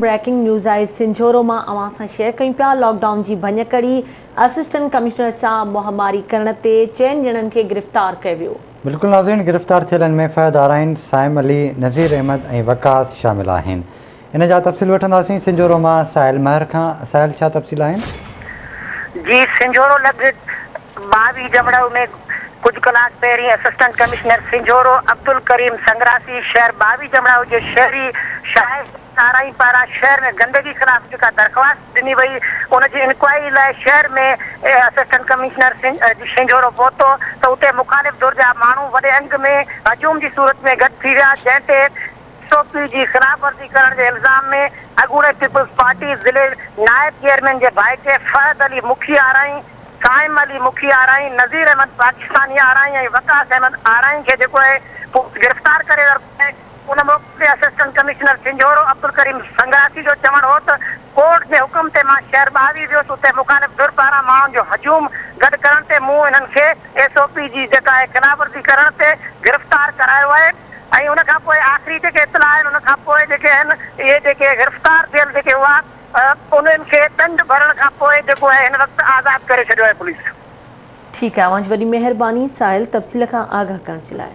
Breaking news آهي سنجهورو مان اوهان سان شيئر ڪيون پيا لاڪ ڊائون جي ڀڃڪڙي اسسٽنٽ ڪمشنر سان مهماري ڪرڻ تي چئن ڄڻن کي گرفتار ڪيو ويو. بلڪل ناظرين گرفتار ٿيلن ۾ فهد آرائين، صائم علي، نذير احمد ۽ وقاص شامل آهن. ان جا تفصيل وٺنداسين سنجهورو مان ساحل مهر کان، ساحل ڇا تفصيل آهن؟ جي سنجهورو لڳ 22 جمڙائو ۾ ڪجهه ڪلاڪ پهرين اسسٽنٽ ڪمشنر سنجهورو عبدالڪريم سنگراسي شهر 22 جمڙائو جي شهري شاهد آرائين پاران شهر ۾ گندگي خلاف جيڪا درخواست ڏني وئي ان جي انڪوائري لاء شهر ۾ اسسٽنٽ ڪمشنر سنجهورو پهتو ته اتي مخالف ڌر جا ماڻهو وڏي انگ ۾ هجوم جي صورت ۾ گڏ ٿي ويا جنهن تي ايس او پي جي خلاف ورزي ڪرڻ جي الزام ۾ اڳوڻي پيپلز پارٽي ضلعي نائب چيئرمين جي ڀائٽي فهد علي مکي آرائين، صائم علي مکي آرائين، نذير احمد پاڪستاني آرائين ۽ وقاص احمد آرائين کي جيڪو آهي پوليس گرفتار ڪري ورتو آهي. ان موقعي تي اسسٽنٽ ڪمشنر سنجهورو عبدالڪريم سنگراسي جو چوڻ هو ته ڪورٽ جي حڪم تي مان شهر 22 ويس اتي مخالف ڌر پاران ماڻهن جو هجوم گڏ ڪرڻ تي مون انهن کي ايس او پي جي جيڪا آهي خلاف ورزي ڪرڻ تي گرفتار ڪرايو آهي ۽ ان کان پوء آخري جيڪي اطلاع آهن ان کان پوء جيڪي آهن اهي جيڪي گرفتار ٿيل جيڪي هئا انهن کي ڏنڊ ڀرڻ کان پوء جيڪو آهي هن وقت آزاد ڪري ڇڏيو آهي پوليس. ٺيڪ آهي اوهان جي وڏي مهرباني ساحل تفصيل کان آگاهه ڪرڻ جي لاء.